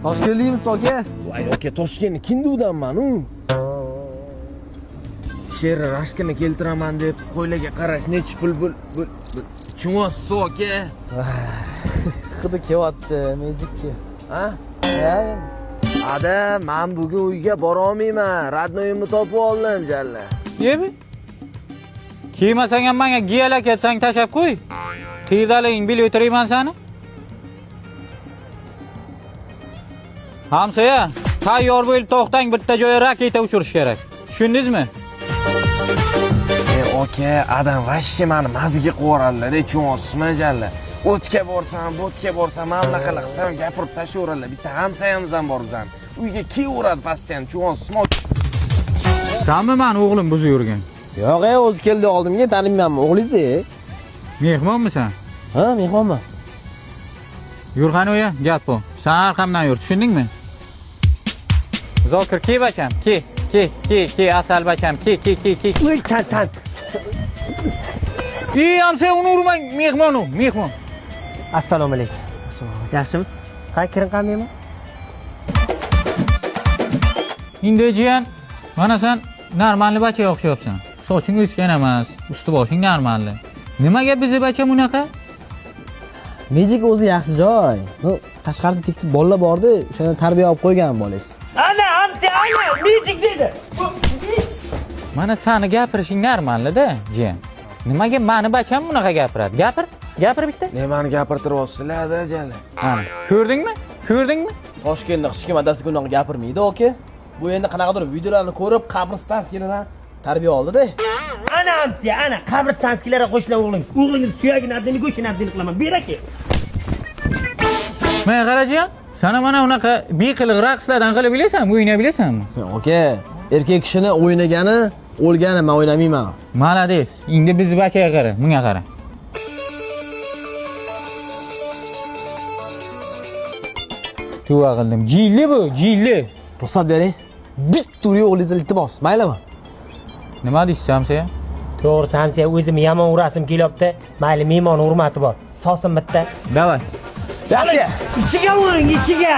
Toshkentlikmisiz aka? Voy aka, Toshkentni kindudanman u. Sherni rashkini keltiraman deb qo'ylarga qarash nechi pul bul bul. Tushunasiz aka? Hidi kelyapti Magicga. Ha? Ha? Ada, men bugun uyga bora olmayman. Radnoyimni topib oldim jalla. Yemi? Kiymasang ham menga giyala ketsang tashlab qo'y. Qiydaliging bilib o'tirayman seni. Hamsoya, tayyor bo'lib to'xtang, bitta joyga raketa uchirish kerak. Tushundingizmi? E aka, adam vashshe mani maziga qilib yuboradilar, tushunyapsizmi jalla? O'tga borsam, bo'tga borsam, mana bunaqa qilsam gapirib tashlayveradilar. Bitta hamsoyamiz ham bor bizani. Uyga kelaveradi постоянно, tushunyapsizmi? Sanmi mani o'g'lim buzib yurgan? Yo'q, e, o'zi keldi oldimga, tanimaymanmi o'g'lingiz? Mehmonmisan? Ha, mehmonman. Yur qani uya, gap bu. Sen arqamdan yur, tushundingmi? Zokir, ke bacham, ke, ke, ke, ke, asal bacham, ke, ke, ke, ke. Uy, san san. Ey, hamsoya, uni urmang, mehmon u, mehmon. Assalomu alaykum. Yaxshimisiz? Ha, kiring qandaymi? Endi jiyan, mana sen normalni bachaga o'xshayapsan. Soching o'sgan emas, usti boshing normalni. Nimaga bizni bacha bunaqa? Magic o'zi yaxshi joy. Bu tashqarida tekti bolalar bordi, o'shandan tarbiya olib qo'ygan bolangiz. Ana, hamsi, ana, Magic dedi. Mana sani gapirishing normalda, jiyan. Nimaga mani bacham bunaqa gapiradi? Gapir, gapir bitta. Nimani gapirtiryapsizlar, ada jalla? Mana, ko'rdingmi? Ko'rdingmi? Toshkentda hech kim adasiga unaqa gapirmaydi, aka. Bu endi qanaqadir videolarni ko'rib, qabristonskilardan tarbiya oldi-da. Ana hamsi, ana, qabristonskilarga qo'shila o'g'ling. O'g'lingiz suyagini abdini, go'shtini abdini qilaman. Ber aka. Mana qara jiyan, sana mana unaqa beqiliq raqslardan qilib bilasanmi, o'ynay bilasanmi? Aka, erkak kishini o'ynagani o'lgani, men o'ynamayman. Malades. Endi bizni bachaga qara, bunga qara. Tavba qildim. Jilli bu, jilli. Ruxsat bering. Bitta uring o'g'lingizni, iltimos. Maylimi? Nima deysiz hamsoya? To'g'risi hamsi, o'zim yomon urasim kelyapti. Mayli, mehmon hurmati bor. Sosin bitta. Davay. Yaxshi. Ichiga uring, ichiga.